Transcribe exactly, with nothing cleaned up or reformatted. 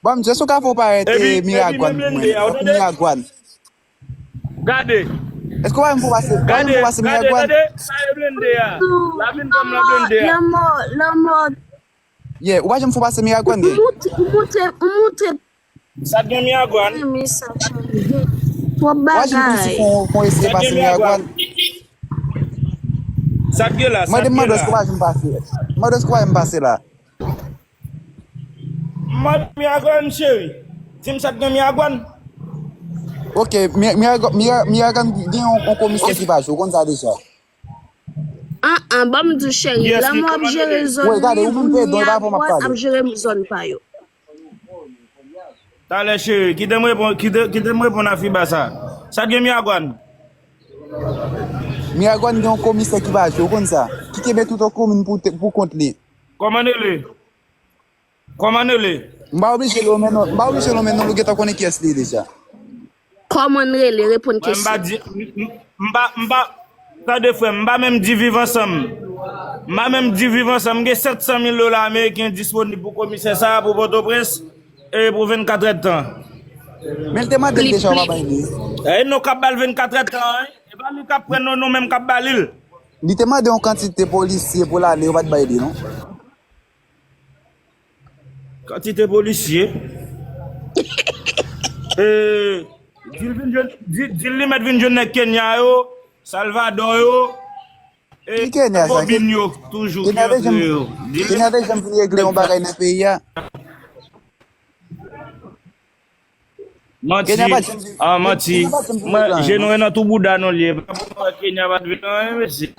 Bon, m jis ka fè w parèt Miragwàn pou mwen. Miragwàn. Gade. Èske w pa janm fè w pase, w pa janm fè w pase Miragwàn? Gade, gade, sa e blende a. La vin kòm la blende a. Lanmò, lanmò. Yeah, ou pa janm fè w pase Miragwàn, gen? Ou moute, ou moute, ou moute. Sa t gen Miragwàn? Renmen sa, cheri. Twòp bagay. Ou pa janm fè w eseye pase Miragwàn? Sa t gen la, sa t gen la. Mwen, mwen, èske w pa janm pase? Mwen, èske w pa janm pase la? Mwen, Miragwàn, cheri. Di m sa t gen Miragwàn. Ok, Miragwàn gen yon komisè ki pa jwe, ou konn sa deja. An an, ban m di w, cheri, lanmò ap jere zòn li, Miragwàn ap jere zòn pa yo. Talè, cheri, kite m reponn, kite, kite m reponn a Fiba sa. Sa t gen Miragwàn? Miragwàn gen yon komisè ki pa jwe, ou konn sa. Ki kenbe tout yon komin pou, pou kont li. Kòman l rele? Kòman l rele? M pa oblije lonmen non, m pa oblije lonmen non, nou gentan konnen kiyès li ye deja. Kòman l rele? Reponn kesyon. M pa di, m pa, m pa, tande frè m, m pa menm di viv ansanm. M pa menm di viv ansanm, m gen sèt san mil dola ameriken disponib pou komisè sa a, pou Pòtoprens, e pou vennkat èdtan. Men l te mande l deja, w pa bay li. E nou k ap ba l vennkat èdtan, e pa li k ap pran non, nou menm k ap ba li l. Li te mande yon kantite polisye pou l ale, yo pa t bay li, non. Kantite polisye. E, di l vin jwenn, di, di l li mèt vin jwenn nèg Kenya yo, Salvadò yo, e Bobin yo, toujou ki antre yo. Kenya te janm fin regle yon bagay nan peyi a. Manti. Ah, manti. Mwen, je nou nan tou bouda nou li ye. Pa pou mwen Kenya pa t vin anyen, mesye.